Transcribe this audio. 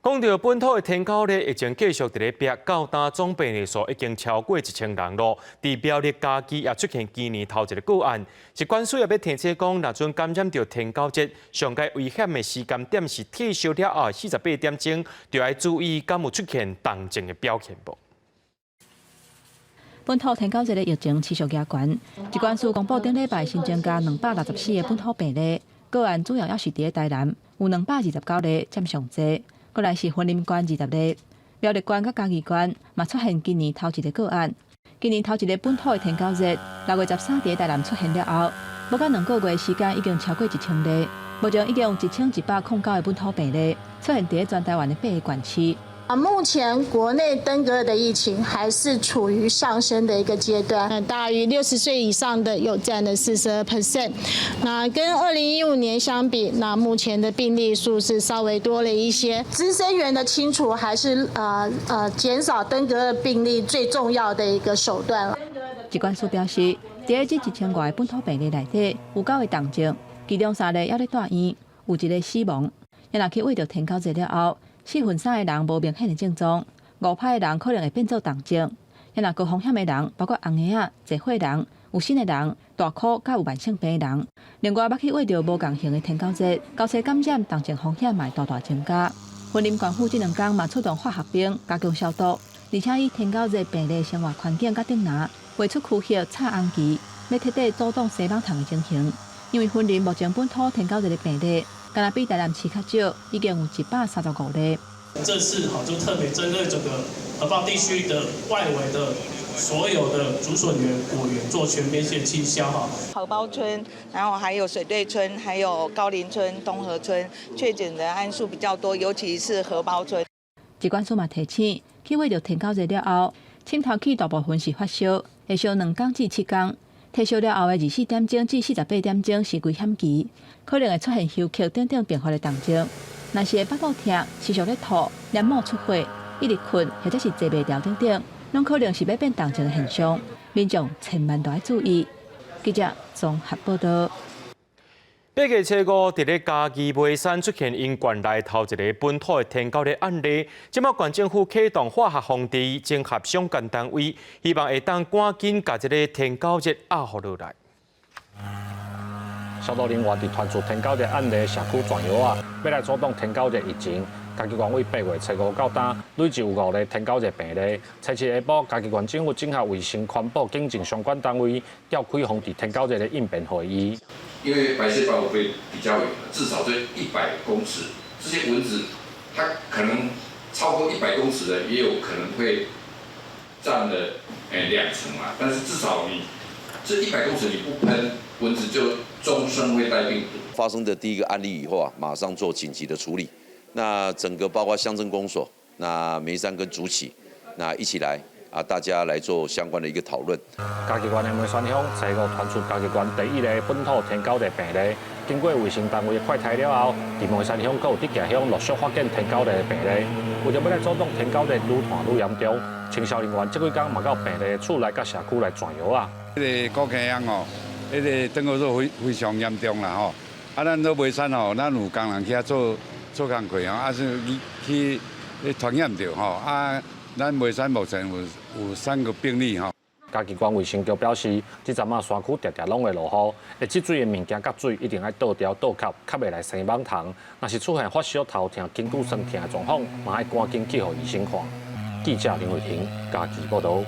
講到本土的天狗熱疫情繼續佇咧逼，到今總病例數已經超過1000人咯。佇苗栗嘉義也出現今年頭一個個案，疾管署也欲提醒講，若陣感染著天狗熱，上蓋危險的時間點是退燒了後48點鐘，就愛注意敢有出現重症的表現無。本土天狗熱的疫情持續加懸，疾管署公布頂禮拜新增加264個本土病例，個案主要猶是佇咧台南，有229例佔上濟。過來是雲林縣20例，苗栗縣佮嘉義縣嘛出現今年頭一个個案。今年頭一个本土的天狗熱，6月13佇咧台南出現了後，無到2個月時間已經超過1000例，目前已經有1109個本土病例出現佇咧全台灣的八个縣市。啊，目前國內登革熱的疫情還是處於上升的一個階段，大於60歲以上的有佔了42%。那跟2015年相比，那目前的病例數是稍微多了一些。孳生源的清除還是減少登革熱病例最重要的一個手段了。疾管署表示，佇這1000外個本土病例內底，有九個重症，其中三個猶咧住院，有一個死亡。若去穢著天狗熱了後，四分三的人無明顯的症狀，5趴的人可能會變做重症。若高風險的人，包括紅嬰仔、濟歲人、有身的人、大箍佮有慢性病的人。另外，捌去穢著無仝型的天狗熱，交叉感染重症風險嘛會大大增加。雲林縣府這兩工嘛出動化學兵加強消毒，而且以天狗熱病例生活環境佮頂林劃出區域插紅旗，欲徹底阻擋生蠓蟲的情形。因為雲林目前本土天狗熱的病例，敢若比台南市較少，已經有135例。這次哈就特別針對這個核爆地區的外圍的所有的竹筍園、果園做全面性清消哈。荷包村，然後還有水對村，還有高林村、東河村，確診的案數比較多，尤其是荷包村。疾管署嘛提醒，去穢著天狗熱了後，滲透氣大部分是發燒，會燒2工至7工。退燒了後的24點鐘至48點鐘是危險期，可能會出現休克等等併發的重症。若是會腹肚疼、持續咧吐、黏膜出血、一直睏或者是坐袂牢等等，攏可能是欲變重症的現象，民眾千萬著愛注意。記者綜合報道。8月初五，佇咧嘉義梅山出現𪜶縣內頭一个本土的天狗熱案例，這馬縣政府啟動化學防治，整合相關單位，希望會當趕緊共這个天狗熱壓予落來。消毒人員佇傳出天狗熱案例社區轉藥仔，欲來阻擋天狗熱疫情。嘉義縣為8月初五到今，累計有五例天狗熱病例。初七下晡，嘉義縣政府整合衛生、環保、警政相關單位，召開防治天狗熱的應變會議。因為白細胞會比較遠，至少這100公尺，這些蚊子它可能超過一百公尺的，也有可能會佔了2成嘛。但是至少你這一百公尺你不噴，蚊子就終身會帶病毒。發生的第一個案例以後啊，馬上做緊急的處理。那整個包括鄉鎮公所、那梅山跟竹崎，那一起來啊，大家來做相關的一個討論。嘉義縣的梅山鄉初五傳出嘉義縣第一例本土天狗熱病例，經過衛生單位的快篩了後，佇梅山鄉閣有竹崎鄉陸續發現天狗熱的病例。為著欲來阻擋天狗熱愈傳愈嚴重，清消人員這幾工嘛到病例厝內佮社區來轉藥仔。這個古坑鄉哦，彼个登革熱非常嚴重啦吼。啊，咱做梅山吼，咱有工人去遐做做工課吼，啊是去傳染著吼。啊，咱梅山目前有三個病例吼。嘉義縣衛生局表示，這陣仔山區定定攏會落雨，會積水的物件佮水一定愛倒掉倒吸，較袂來生蠓蟲。若是出現發燒、頭痛、筋骨酸痛的狀況，嘛愛趕緊去予醫生看。記者林慧婷嘉義報道。